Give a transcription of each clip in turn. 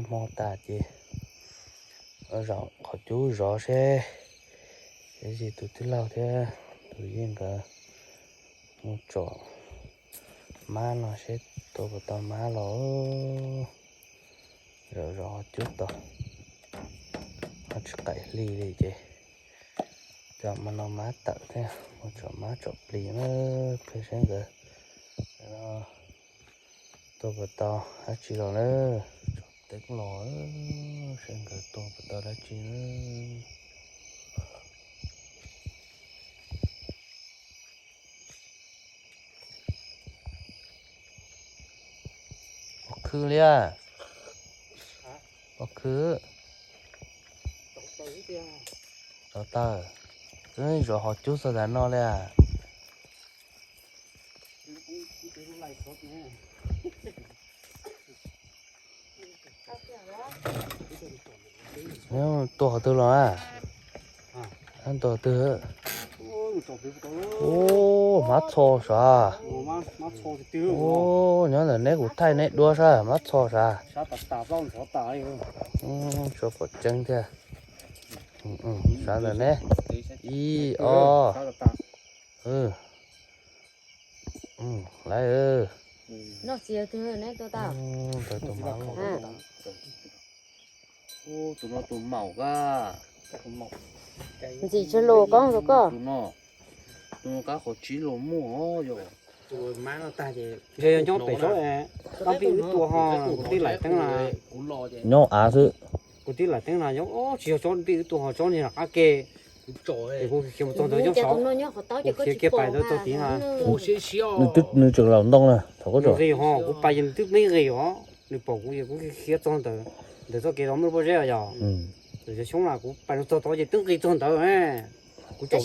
Hmo tas ces zaum qhov cub zov seb, seb tus tij laug thiab tus yij nkawd mus tsom mab no seb tua puas tau mab los. Zaum zov qhov cub tod, ho tsis qaim hli li ces cov mas no mab tawm thiab, mus tsom mab tsom plis na, peb seb nkawd tua puas tau dab tsi los na, tsom teeb los, seb nkawd tua puas tau dab tsi na. Ua khw li a, ua khw. Tov tawg, twb zov qhov cub txog tas no li a. Tua qhov twg los a? Tua qhov twg? Ub, hmab txho sav. Ub, nyob ntawm neb kuv thaij neb duab sav, hmab txho sav. Tsuas pom tseeb thiab. Sav ntawm neb. Ib, ob. Lawv. Tus no tus maum a. Ntxim tsis lus koob rau koj. Tus no, tus no kab qhov tsib los muaj yog. Ntshe yog nyob pem tsob dab npij wb tua ho kuv tib laim teeb na. Nyob av xwb. Kuv tib laim teeb na yog tsis yog tsob npij wb tua ho tsob niag qab ke. Kuv khiav mus txog ntawd nyob saud, kuv khiav kiag pais ntawd txog tid na. Nws tseem laus ntoo na, thaum koj tsom. Nqis ho kuv pais ces nws twb me nqis os, nws pom kuv ces kuv khiav txog ntawd, ntawm txoj kev los muaj pob zeb yog. Xyoob na kuv pais txog tod ces twb nqis txog ntawd. Kuv tsom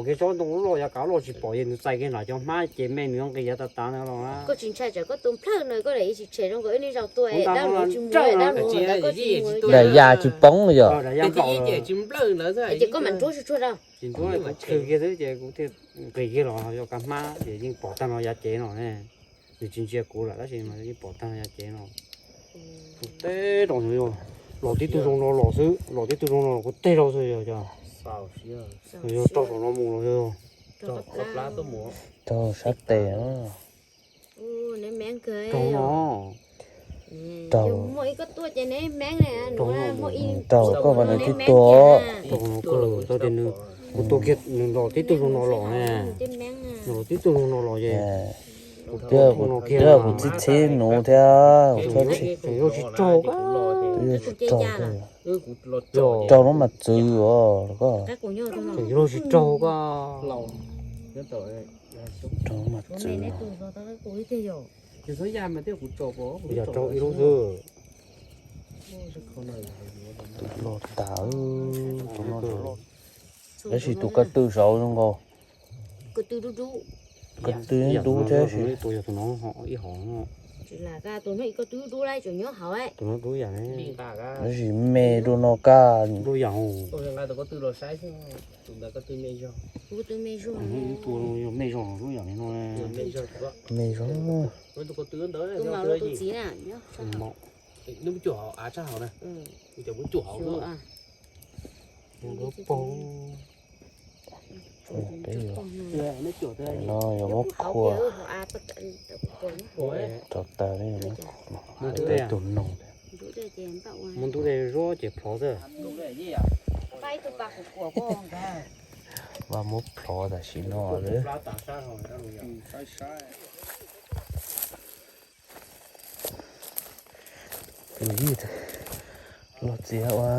kiag tsob ntoo loj loj yav kav loj tsis pom ces nws txais kiag nram cov hmab ces me nws nqis yav tas tas ntawd los. Koj tsis ntshai tsam koj tua nplawg no koj lam tsis tshem zoo nkaus wb niaj zaus tua dab nuv tsis mus dab nuv ntawd koj tsis mus. Daim yas tsis poob yog. Ces koj mam nruab tsuag tsuag rau. Tsis nruab, kuv khw kiag xwb ces kuv thiaj nqis kiag los yog kav hmab ces yeej pom tag no yav cev no ne. Nws tsis ntsia kuv lawm tab sis mas yeej pom tag no yav cev no. Kuv teb rau, los tib tug zoo no los xwb, los tib tug zoo no los kuv teb rau xwb yog. Yog rau saum no mus los yog. Rau sab tes. Rau no. Rau. Rau koj mas nws twb tua. Rau no koj lawm tau tias nws, kuv tua kiag nws los tib tug zoo no los ne. Nws los tib tug zoo no los ces kuv tua no kiag kuv txib txhib nuv thiab kuv txhob tsis. Tseem yuav tsis raug koj. Twb yuav tsis raug koj. Raug no mas txwv os koj. Tseem yuav tsis raug koj. Raug no mas txwv. Kuv yog raug ib lub xwb. Tus loj tas, tus loj tas. Tab sis tus ko tw saud zoo nkaus. Ko tw dub thiab sis. Tab sis me dua no kaj. Me zog. No yog muab khuam rau tas li, tus noog. Muab ntub dej zuab ces plhov xwb. Mas muab plhov tam sim no. Tus yij los txiav ua,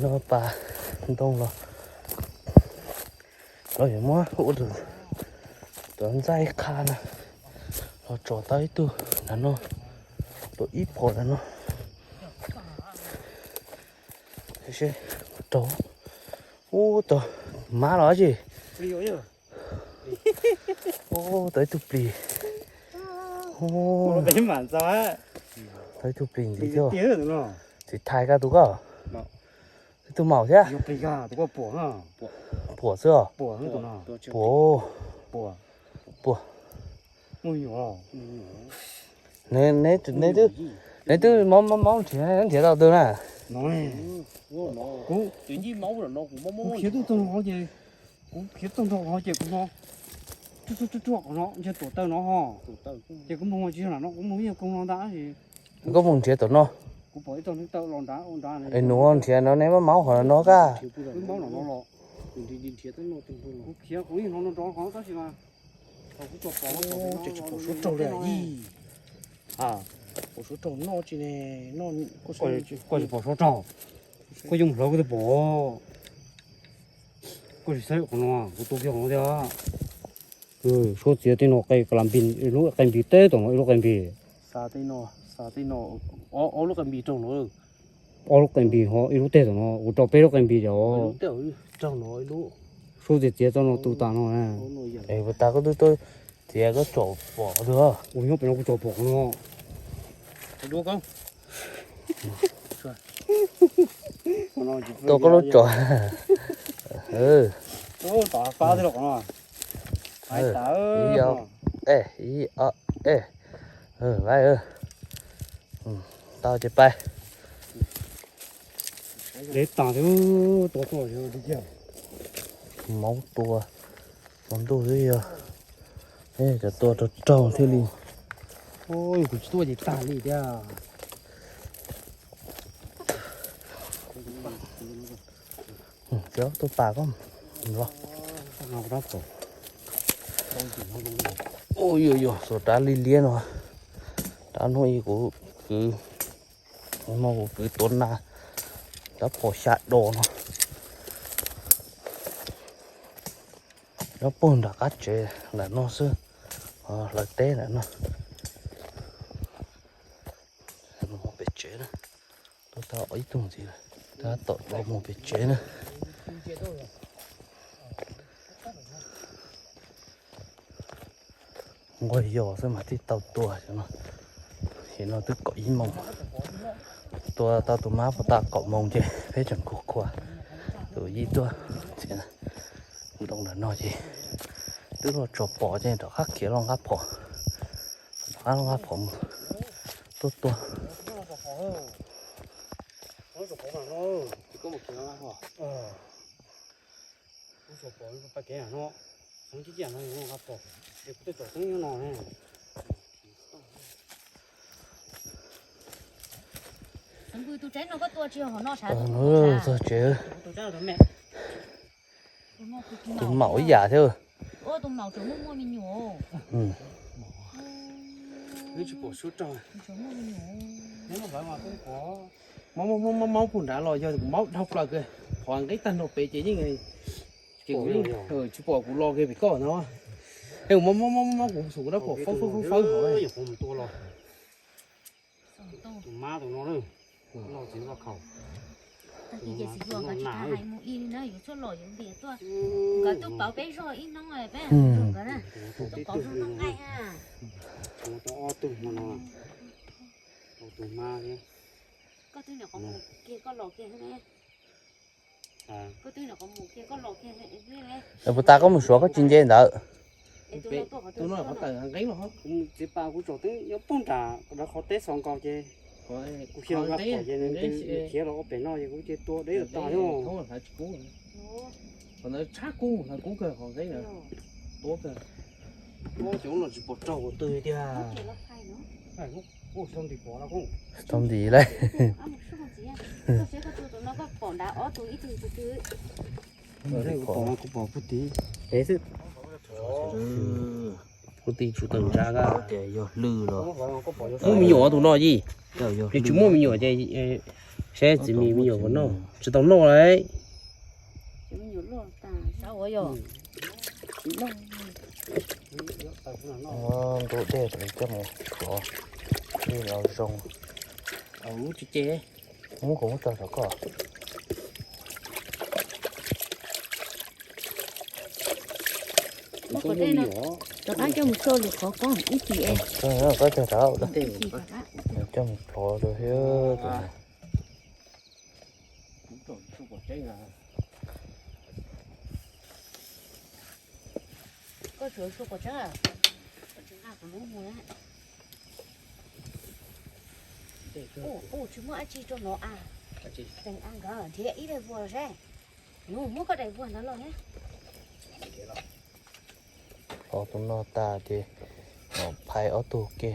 los pas ntoo los, los yuav muab ua tus ntxaij qha na, los tso tau ib tug nram no, tua ib phom nram no. Seb, raug, ub, tau mab los tsis. Ub, tau ib tug plis. Tau ib tug plis ntxiv thiab. Txiv thais koj tus koj. Ib tug maum thiab. Puam xwb os. Puam. Puam. Neb, neb twb, Neb twb maub maub maub nrhiav, nrhiav tau twg na? Kuv, kuv khiav tuaj txog no ces, kuv khiav tuaj txog no ces kuv no tsuag tsuag tsuag qhov no ntshe tuam taw no ho. Ces kuv mus tsis yog lam no, kuv mus ib nyuag koog no ntag. Koj mus nrhiav tom no. Kuv pom ib tog neeg taw los nrad ua nrad. Es nws ua nrhiav no neb maub maub qhov no kaj. Wb maub no los. Kuv khiav kuv yeej hnov no nrov qhov tab sis mas thaum kuv tso pom no ces tsis pom suab raug li yij. Pom suab raug noj tsis ne, noj. Koj tsis pom suab raug, koj yeej hlawv koj twb pom. Koj tsis xav qhov no, kuv tua kiag qhov no thiab. Suab txiav tej no qe ka la npis, ib lub qe npis teb tom no ib lub qe npis. Xa tej no, xa tej no, ob lub qe npis raug no. Ob lub qe npis ho ib lub teg tom no, kuv rau peb lub qe npis os. Suab txiav txiav txoj no tu tas no. Es puas tas koj twb tuaj txiav koj tsom pom twg? Kuv nyob pem no kuv tsom pom no. Tua koj lub tsom. Tom fab tej los qhov no. Ib, ib, ib, tau ces pais. Dev tas thiab, tua tuaj li tiag. Maub tua, tua ntuj xwb yog, cov tua raug raug thiaj li. Kuv tsis tuaj ces tag li tiag. Cov tuaj pas koj los. Ua yuav yuav xuas rab li liab no, rab no ib kuv kwv, no kuv kwv tuav na, rab phom xya dos no. Nyob puag nram qab tsev ntawm no xwb, hlawv teb ntawm no. Mus pem tsev na, tuaj tau ib tug ntxiv lawm, tab tom los mus pem tsev na. Nquag yos xwb mas thiaj tau tua no. Ces no twb kaum ib moos, tua tau tus mab puag ta kaum moos ces peb tseem khuv khuav. Tus yij tuaj ntxiv ntoo ntawm no ces twb los tso pom ces rov qab khiav los nqa phom, rov qab los nqa phom mus tuaj tua. Txog tsev, tus maum ib yam thiab. Maub maub maub puag nrad los yog kuv maub dhau plaws kawg, qhov nqeb tag nrho pem ces yeej, ces kuv yeej tsis pom kuv los kiag pem koj no. Es kuv maub maub maub maub kuv xum kuv rab phom fawb fawb fawb fawb hauv. Puas tas koj mus suav koj tsis nce ntawd? Tus no qhov tawm nqeeb los. Txiv pas kuv tsom twb nyob puag nram lawv qhov teb xov nkaus ces kuv khiav nqa phom ces nws khiav los ua pem no ces kuv cia tua deb tas thiab. Qhov ntawd tshab kub, ntawd kub kawg qhov nqeeb ntawd. Tuab kawg. Tuab cov no tsis pom raug qhov twg tiag. Tau ntim lawm. Kuv pom, kuv pom puag tid. Puag tid tsuas tawm ntsa kab. Yog hlwj los. Muaj me nyuam tus no yij. Yog tsis muaj me nyuam ces saib txiv me, me nyuam puas noj, tsis tau noj lauj. Ntuj dej coj mus plhov, los zoo. Lub tsis ce, muab kuv muab tso saum koj. Rov qab coj mus tso lwm qhov koj ib chim es. Koj cog rau, coj mus plhov rau thiab. Koj tsuav sua quav tseeb. Koj tsis nqa kuv lub mus na. Ua, ua tsis muaj dab tsi rau no a. Tseem a nkawd nrhiav ib daim vuag seb. Nws muab koj daim vuag ntawd los ne. Ob tug noj tas ces phais ob tug ke.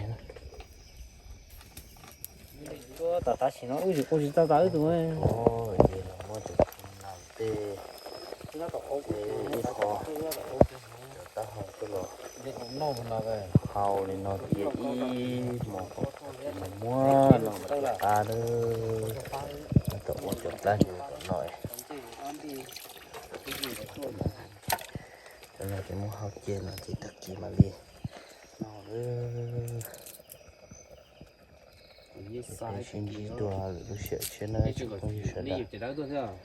Tam tam sim no wb tsis quaj tsis tau tas wb tus. Ces los muab cov nas tej, ib qho cov taub hau coj los hau li no cia ib hmos, mus muab los mus qab lawm. Tam ua cov plab ntses tom no. Cov no ces muab hau cia no ces tag kis mam li no. Peb sib ntsib dua lwm lub sij hawm tshiab na tsoom phooj ywg sawv daws.